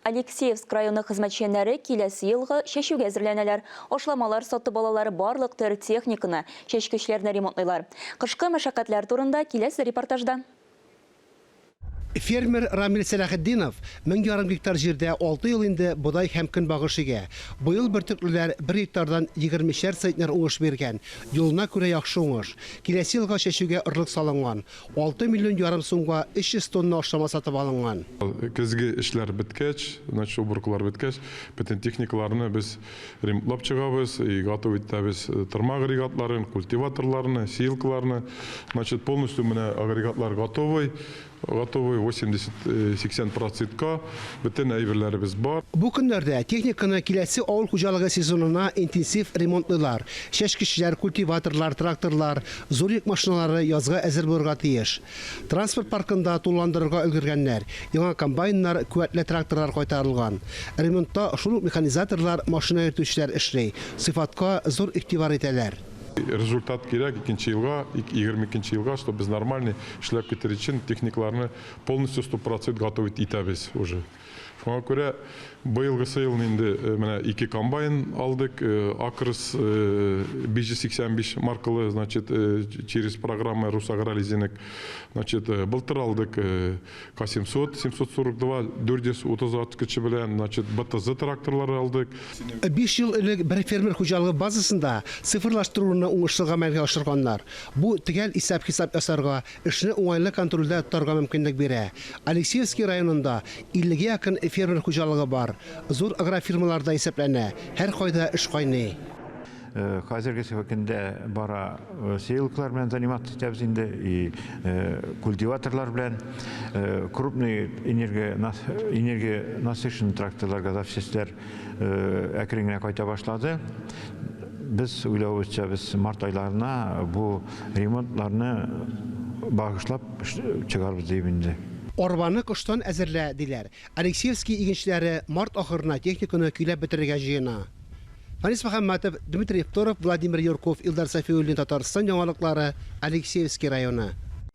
Алексеевск районы хезмәтчәннәре киләсе елгы чәчүгә әзерләнәләр. Ашламалар сатып алалар, барлык төр техниканы, чәчкечләрне ремонтлыйлар. Кышкы мәшәкатьләр турында киләсе репортажда. Фермер Рамил Сәләхетдинов 1500 гектар җирдә алты ел инде бодай һәм көнбагыш игә. Быел бөртеклеләр бер гектардан егермешәр центнер уңыш биргән. Елына күрә яхшы уңыш. Киләсе елга чәчүгә орлык салынган. Алты миллион ярым сумга 300 тонна ашлама сатып алынган. Көзге эшләр беткәч, значит, уборкалар беткәч, бөтен техникаларны без ремонтлап чыгабыз и готовить итәбез тырма агрегатларын, культиваторларны, сеялкаларны. Значит, полностью менә агрегатлар готовый, готовый 80-80 процентка бөтен әйберләребез бар. Бу көннәрдә техниканы киләсе авыл хуҗалыгы сезонына интенсив ремонтлыйлар. Чәчкечләр, культиваторлар, тракторлар, зур йөк машиналары язга әзер булырга тиеш. Транспорт паркын да тулыландырырга өлгергәннәр, яңа комбайннар, куәтле тракторлар кайтарылган. Ремонтта шул ук механизаторлар, машина йөртүчеләр эшли, сыйфатка зур игътибар итәләр. Результат кирәк икенче елга, 22 нче елга, чтобы без нормальный эшләп китер өчен техникаларны полностью 100 процент готовить итәбез уже. Шуңа күрә быелгысы елны инде менә ике комбайн алдык, Акрос 585 маркалы, значит, через программа Русагролизинг. Значит, былтыр алдык К-700, 742, 430 ат көче белән, значит, БТЗ тракторлары алдык. 5 ел элек бер фермер хуҗалыгы базасында цифрлаштыруны уңышлы гамәлгә ашырганнар. Бу төгәл исәп-хисап ясарга, эшне уңайлы контрольдә тотарга мөмкинлек бирә. Алексеевский районында иллегә якын фермер хуҗалыгы бар. Зур агрофирмалар да исәпләнә. Һәркайда эш кайный. Хәзерге көндә бара сеялкалар белән заниматься итәбез инде, и культиваторлар белән, крупный энергонасыщенный тракторларга запчастьләр әкрен генә кайта башлады. Без уйлавыбызча, без март айларына бу ремонтларны багышлап чыгарбыз дип инде. Арбаны кыштан әзерлә, диләр. Алексеевский игенчеләре март ахырына техниканы көйләп бетерергә җыена. Фәнис Мөхәммәтов, Дмитрий Второв, Владимир Юрков, Илдар Сафиуллин, Татарстан яңалыклары, Алексеевский районы.